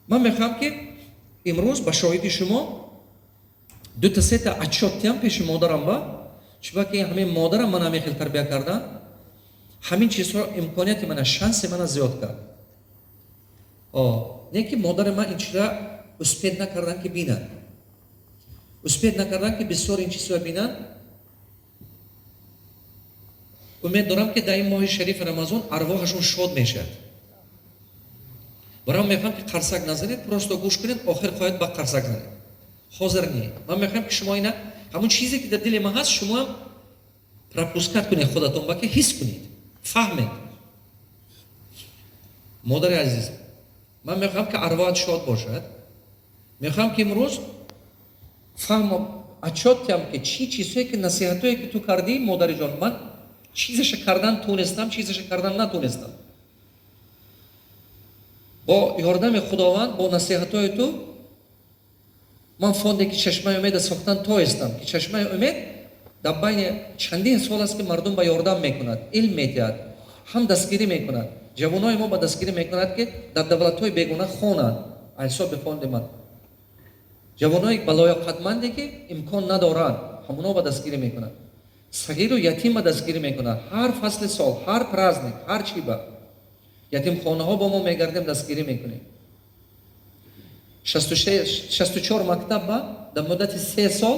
Ман мехоҳам, ки имрӯз ба шоҳиди шумо дута сета отчёт диҳам пеши модарам ба чунки ҳамин модарам ман ҳамин хел тарбия кардан, ҳамин чизҳо имконияти мана, шанси мана зиёд кард. Не ки модари ман ин чизра успеть накардан, ки бинад, успеть накардан, ки бисёр ин чизҳоро бинанд. Умед дорам, ки дар ин моҳи шарифи Рамазон арвоҳашон шод мешавад. Барои мехоҳам, ки қарсак назанед, просто гӯш кунед. Охир хоҳед ба қарсак занед, ҳозир не. Ман мехоҳам, ки шумо ина ҳамон чизе, ки дар дили ман ҳаст, шумоам пропускать кунед худатон ба, ки ҳис кунед, фаҳмед. Модари азиз, ман мехоҳам, ки арвоҳат шод бошад. Мехоҳам, ки имрӯз фаҳмам, отчёт диҳам, ки чӣ чизҳое, ки насиҳатое, ки ту кардӣ, модариҷон, ман чизаша кардан тунестам, чизаша кардан натунестам. Бо ёрдами Худованд, бо насиҳатҳои ту ман фонде, ки Чашмаи Умеда сохтан тоистам, ки Чашмаи Умед дар байни чандин сол аст, ки мардум ба ёрдам мекунад, илм медиҳад, ҳам дастгирӣ мекунад, ҷавонои мо ба дастгирӣ мекунад, ки дар давлатҳои бегуна хонанд. Ҳисоби фонди ман ҷавонои балоёқатманде, ки имкон надоранд, ҳамоно ба дастгирӣ мекунад, сағиру ятимба дастгирӣ мекунад. Ҳар фасли сол, ҳар праздник, ҳар чи ба ятимхонаҳо бо мо мегардем, дастгирӣ мекунем. 64 мактаб ба дар муддати 3 сол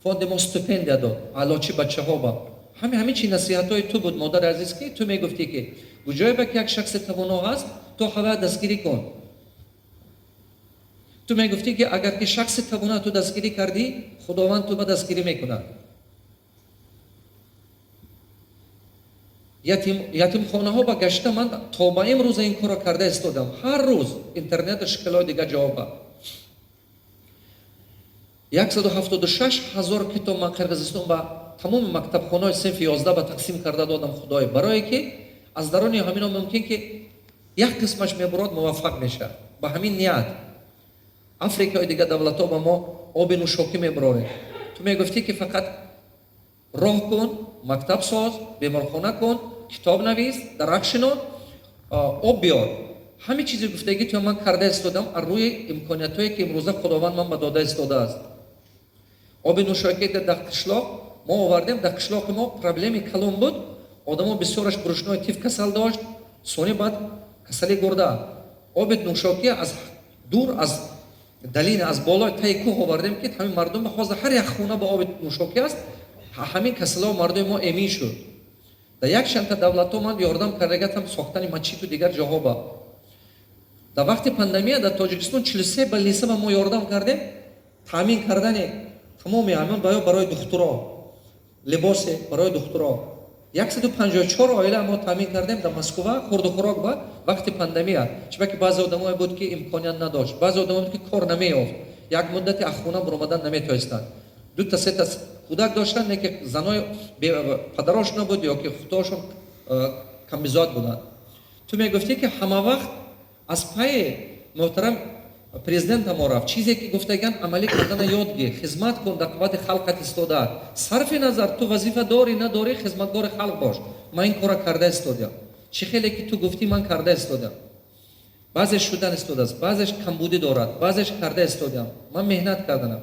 фонди мо стипендия дод, аълочи бачаҳо ба. Ҳамин чи насиҳатҳои ту буд, модари азиз, ки ту мегуфтӣ, ки куҷое ба ки як шахси тавоно ҳаст, ту ҳавая дастгирӣ кун. Ту мегуфтӣ, ки агар ки шахси тавона ту дастгирӣ кардӣ, Худованд ту ба дастгирӣ мекунад. Ятимхонаҳо ба гашта ман то ба имрӯза ин корро карда истодам, ҳар рӯз интернету шикалои дигар ҷавоба. 176 ҳазор китоб ман Қирғизистон ба тамоми мактабхонаҳои синфи 11 ба тақсим карда додам. Худое, барое ки аз дарони ҳамино мумкин ки як қисмаш мебурод, муваффақ мешавад. Ба ҳамин ният Африкаи дигар давлатҳо ба мо оби нӯшокӣ мебурорем. Ту мегуфтӣ, ки фақат роҳ кун, мактаб соз, беморхона кун, китоб навис, дарахт шинон, об биёр. Ҳамин чизи гуфтагӣ ту ман карда истодам аз рӯи имкониятҳое, ки имрӯза Худованд ман ба дода истодааст. Оби нӯшокӣ дар қишлоқ мо овардем. Дар қишлоқи мо проблеми калон буд, одамо бисёраш брюшной тиф касал дошт, сони баъд касали гурда. Оби нӯшокӣ аз дур, аз долина, аз болои таи кӯҳ овардем, ки ҳамин мардум ҳозир ҳар як хона ба оби нӯшокӣ аст. Ҳамин касалҳо мардуми мо эмин шуд. Дар як чандта давлатҳо ман ёрдам кардагатам сохтани масҷиду дигар ҷоҳо ба. Дар вақти пандемия дар Тоҷикистон 43 больница ба мо ёрдам кардем, таъмин кардани тамоми ҳамин баё барои духтуро, либосе барои духтуро. 154 оила мо таъмин кардем дар Москва хурду хӯрок ба вақти пандемия, чунки баъзе одамое буд, ки имконият надошт, баъзе одамое буд, ки кор намеёфт, як муддате аз хона баромадан наметоистанд, дута сета кӯдак доштанд, не ки занои падарош набуд ё ки худошон камбизоат буданд. Ту мегуфтӣ, ки ҳама вақт аз пайи муҳтарам президента мо рафт, чизе ки гуфтаган амалӣ кардана ёд гир, хизмат кун, дар қуввати халқат истода, сарфи назар ту вазифа дорӣ, надорӣ, хизматгори халқ бош. Ман ин кора карда истодиам. Чӣ хеле ки ту гуфтӣ, ман карда истодиам. Баъзеш шудан истодааст, баъзеш камбудӣ дорад, баъзеш карда истодиам. Ман меҳнат карданам.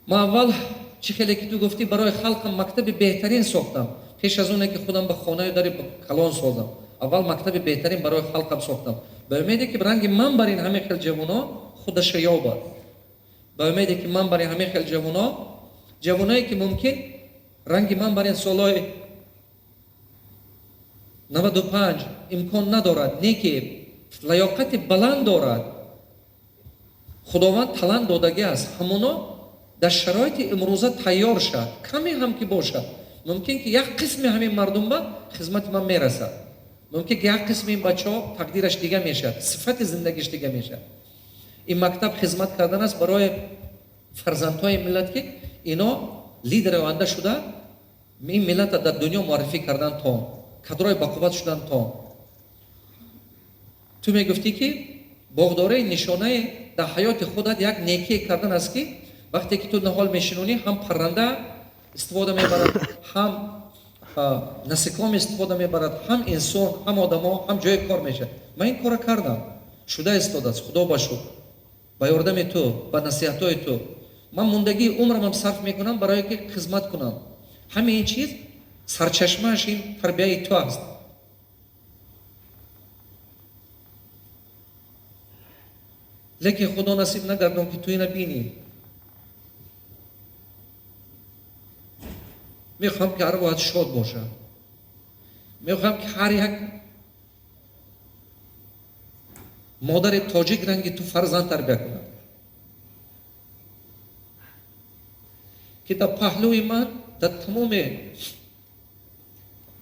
Ман аввал, чӣ хеле ки ту гуфтӣ, барои халқам мактаби беҳтарин сохтам. Пеш аз оне ки худам ба хонаю дари калон созам, аввал мактаби беҳтарин барои халқам сохтам, ба умеде ки ранги ман бар ин ҳамин хел ҷавоно худаша ёбад, ба умеде ки ман бар ин ҳамин хел ҷавоно, ҷавоное ки мумкин ранги ман бар ин солҳои 95 имкон надорад, не ки лаёқати баланд дорад, Худованд талант додагӣ аст, ҳамоно дар шароити имрӯза тайёр шад, каме ҳам ки бошад, мумкин ки як қисми ҳамин мардум ба хизмати ман мерасад, мумкин ки як қисми ин бачаҳо тақдираш дига мешавад, сифати зиндагиш дига мешавад. Ин мактаб хизмат кардан аст барои фарзандҳои миллат, ки ино лидери оянда шуда, ин миллата дар дунё муаррифӣ кардан, то кадрои бақувват шудан. То ту мегуфтӣ, ки боғдории нишонаи дар ҳаёти худат як некие кардан аст, ки вақте ки ту ниҳол мешинонӣ, ҳам парранда истифода мебарад, ҳам насекомые истифода мебарад, ҳам инсон, ҳам одамо, ҳам ҷои кор мешавад. Ман ин корро кардам. Шуда истодааст, Худо ба шукр, ба ёрдами ту, ба насиҳатҳои ту. Ман мондагии умрамам сарф мекунам, барое ки хизмат кунам. Ҳамаи ин чиз сарчашмааш ин тарбияи ту аст. Лекин Худо насиб нагардон, ки ту ина бинӣ. Мехоҳам, ки арвоҳат шод бошад. Мехоҳам, ки ҳар як модари тоҷик ранги ту фарзанд тарбия кунад, ки дар паҳлӯи ман дар тамоми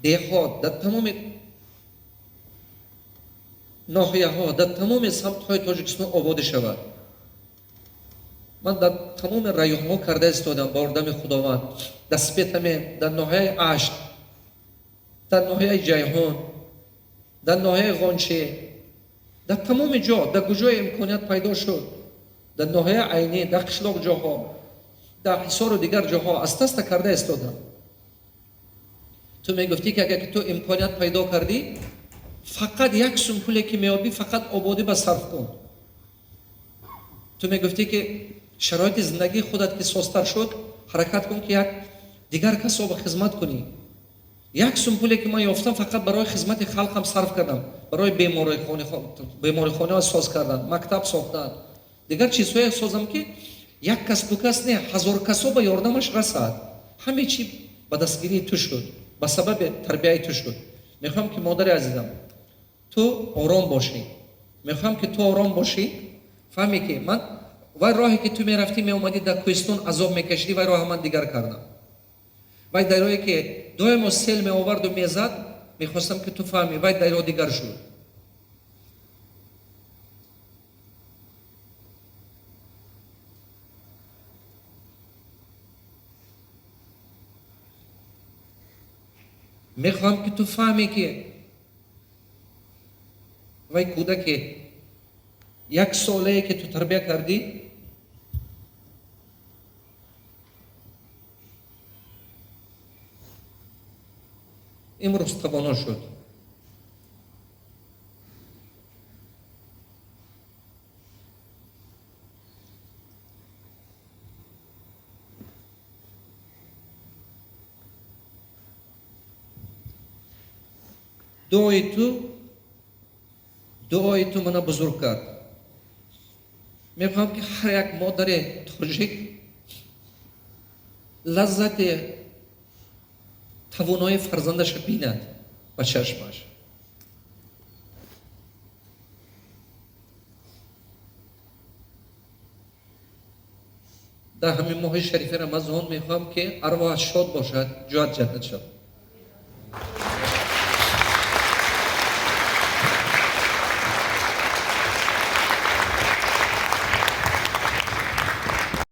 деҳот, дар тамоми ноҳияҳо, дар тамоми самтҳои Тоҷикистон ободӣ шавад. Ман дар тамоми районҳо карда истодам ба ёрдами Худованд, дар Спитамен, дар ноҳияи Ашт, дар ноҳияи Ҷайҳун, дар ноҳияи Ғонче, дар тамоми ҷо, дар куҷое имконият пайдо шуд, дар ноҳияи Айнӣ, дар қишлоқ ҷоҳо, дар Ҳисору дигар ҷоҳо аста-аста карда истодам. Ту мегуфтӣ, ки агар ки ту имконият пайдо кардӣ, фақат як сум пуле ки меёбӣ, фақат ободӣ ба сарф кун. Ту мегуфтӣ, ки шароити зиндагии худат ки созтар шуд, ҳаракат кун, ки як дигар касо ба хизмат кунӣ. Як сум пуле ки ман ёфтам, фақат барои хизмати халқам сарф кардам, барои беморихонаҳо соз кардан, мактаб сохтан, дигар чизҳое созам, ки як кас, ду кас не, ҳазор касо ба ёрдамаш расад. Ҳаме чи ба дастгирии ту шуд, ба сабаби тарбияи ту шуд. Мехоҳам, ки, модари азизам, ту ором бошӣ. Мехоҳам, ки ту ором бошӣ, фаҳме, ки ман вай роҳе ки ту мерафтӣ, меомадӣ, дар кӯҳистон азоб мекашидӣ, вай роҳа ман дигар кардам. Вай дарёе ки доимо сел меоварду мезад, мехостам, ки ту фаҳмӣ, вай дарё дигар шуд. Мехоҳам, ки ту фаҳме, ки вай кӯдаке як солае ки ту тарбия кардӣ, имрӯз тавоно шуд. Дуои ту, дуои ту мана бузург кард. Мехоҳам, ки ҳар як модари тоҷик лаззати тавонои фарзандаша бинад ба чашмаш. Дар ҳамин моҳи шарифи Рамазон мехоҳам, ки арвоҳат шод бошад, ҷоят ҷаннат шавад.